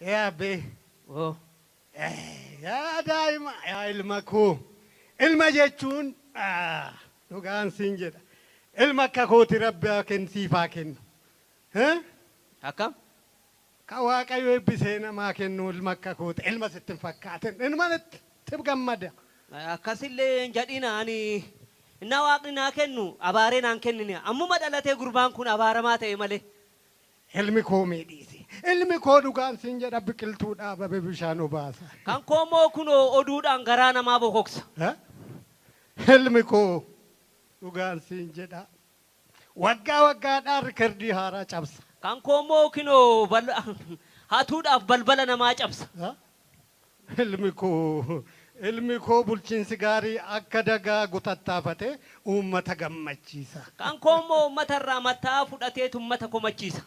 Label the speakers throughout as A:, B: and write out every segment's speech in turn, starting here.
A: Yaa abbee.
B: Oo.
A: Yaa daa'ima, yaa ilma koo. Ilma jechuun dhugaan siin jedha. Ilma akka kooti Rabbi haa kennu, siif haa kennu.
B: Akkam?
A: Kan Waaqayyo eebbisee namaa kennu ilma akka kooti. Ilma sitti hin fakkaatin. Ilma itti gammada.
B: Akkasillee hin jedhina, ani innaa Waaqni naa kennu abaaree naan kennine. Ammuma dhalatee gurbaan kun abaaramaa ta'e malee.
A: Ilmi koo miidhiisi. Ilmi koo dhugaan siin jedha, biqiltuu dhaabame bishaan obaasa.
B: Kan koo immoo kunoo oduudhaan garaa namaa bokoksa.
A: Ilmi koo dhugaan siin jedha, waggaa waggaadhaan rikardii haaraa cabsa.
B: Kan koo immoo kinoo hatuudhaaf balbala namaa cabsa.
A: Ilmi koo bulchiinsi gaarii akka dagaa tattaafate uummata gammachiisa.
B: Kan koo immoo uummata irraa mataa fudhateetu uummata komachiisa.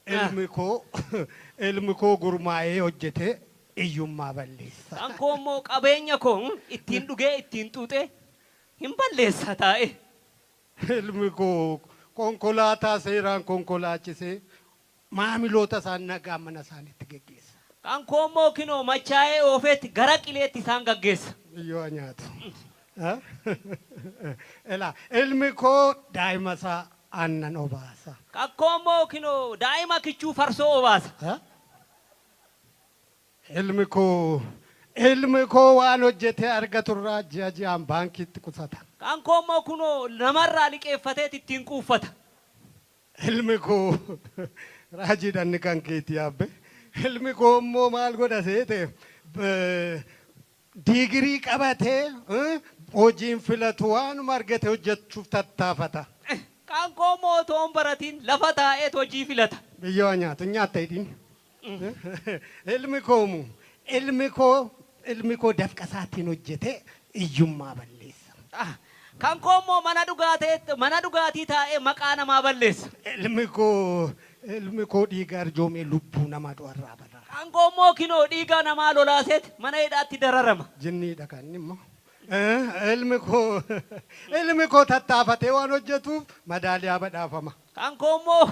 A: Ilmi koo gurmaa'ee hojjetee hiyyummaa balleessa.
B: Kan koo immoo qabeenya koo ittiin dhugee ittiin xuuxee hin balleessa taa'e.
A: Ilmi koo konkolaataa seeraan konkolaachisee maamiloota isaan nagaa mana isaaniitti geggeessa.
B: Kan koo immoo kinoo machaa'ee oofeetti gara qileetti isaan gaggeessa.
A: Biyyoo nyaatu. Elaa, ilmi koo daa'ima isaa aannan obaasa.
B: Kan koo immoo kinoo daa'ima kichuu farsoo obaasa.
A: Ilmi koo waan hojjetee argaturraa ji'a ji'aan baankiitti qusata.
B: Kan koo immoo kunoo namarraa liqeeffateet ittiin quuffata.
A: Ilmi koo raajiidhaan kan keetii yaabbe. Ilmi koo immoo maal godha seete, diigirii qabatee hojiin filatu, waanuma argate hojjechuuf tattaafata.
B: Kan koo immoo otoo hin baratiin lafa taa'eet hojii filata.
A: Biyyoo nyaatu nyaatta hidhiin. Ilmi koomu ilmi koo dafqa isaatiin hojjetee hiyyummaa balleessa.
B: Kan koo immoo mana dhugaatii taa'ee maqaa namaa balleessa.
A: Ilmi koo dhiiga arjoomee lubbuu namaa du'arraa baraara.
B: Kan koo immoo kinoo dhiiga namaa lolaaseet mana hidhaatti dararama.
A: Jinniidha kan inni immoo. Ilmi koo tattaafatee waan hojjetuuf madaaliyaa badhaafama.
B: Kan koo immoo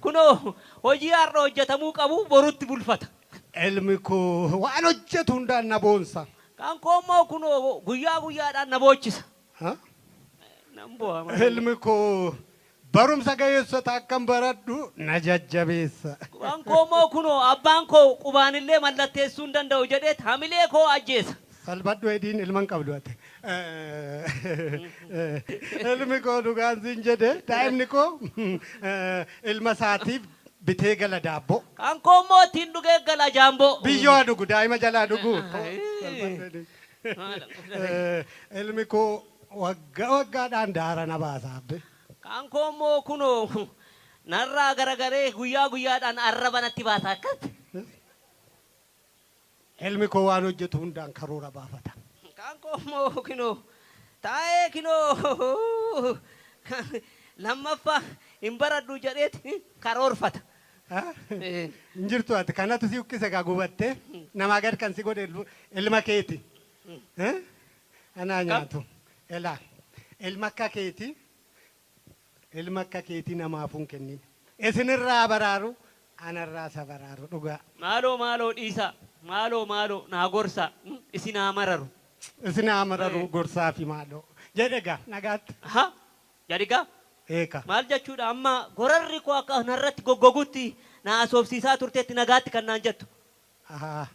B: kunoo hojii har'a hojjetamuu qabu borutti bulfata.
A: Ilmi koo waan hojjetu hundaan na boonsa.
B: Kan koo immoo kunoo guyyaa guyyaadhaan na boochisa.
A: Ha?
B: Nan bo'a malee.
A: Ilmi koo barumsa ga'eessota akkan baradhu na jajjabeessa.
B: Kan koo immoo kunoo abbaan koo qubaanillee mallatteessuu hin danda'u jedheet hamilee koo ajjeesa.
A: Salphadhu hediin, ilman qabdu ati. Ilmi koo dhugaan siin jedhe, daa'imni koo ilma isaatiif bitee gala daabboo.
B: Kan koo immoo ittiin dhugee gala jaamboo.
A: Biyyoo haa dhugu, daa'ima jalaa dhugu. Ilmi koo waggaa waggaadhaan daara na baasa abbe.
B: Kan koo immoo kunoo narraa garagaree guyyaa guyyaadhaan arraba natti baasa akkas.
A: Ilmi koo waan hojjetu hundaan karoora baafata.
B: Kan koo immoo kinoo taa'ee kinoo lammaffaa hin baradhu jedheeti karoorfata.
A: Hin jirtu ati, kanatu si uqqise gaa, gubattee namaa gad kan si godhe ilma keeti. Anaa nyaatu. Elaa, ilma akka keeti, ilma akka keetii namaafuu hin kennin. Isinirraa baraaru, anarraa isa baraaru dhugaa.
B: Maaloo maaloo dhiisaa, maaloo maaloo naa gorsaa, isin haa mararu.
A: Isin haa mararu, gorsaa fi maaloo. Jedhe gaa, nagaatti.
B: Aha, jedhigaa.
A: Eeka.
B: Maal jechuudha, amma gorarri koo akka narratti goggogutti na asoofsiisaa turteetti nagaatti kan naan jettu?
A: Ahaa.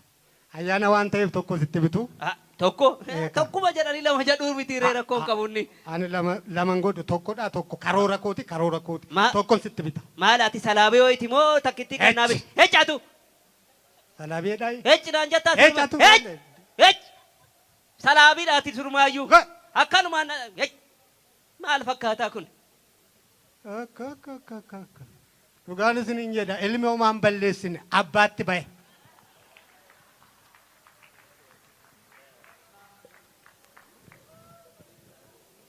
A: Ayyaana waan ta'eef tokko sitti bitu.
B: Ah, tokko.
A: Eeka.
B: Tokkuma jedhanii lama jedhuu miti ree, rakkoon qabunni.
A: Ani lama laman godhu, tokkodha, tokko karoora kooti, karoora kooti. Tokkon sitti bita.
B: Maal ati, salaabee hoyti moo takkitti kan naa bitu? Heccaatu.
A: Salaabeedhaa.
B: Hecci naan jettaa?
A: Heccaatu.
B: Hec! Hec! Salaabiidha ati surmaayyuu.
A: Ga-
B: Akkanumaan hec! Maal fakkaataa kun?
A: Akka akka akka akka akka. Dhugaan isiniin jedha, ilmi homaan balleessine abbaatti bahe.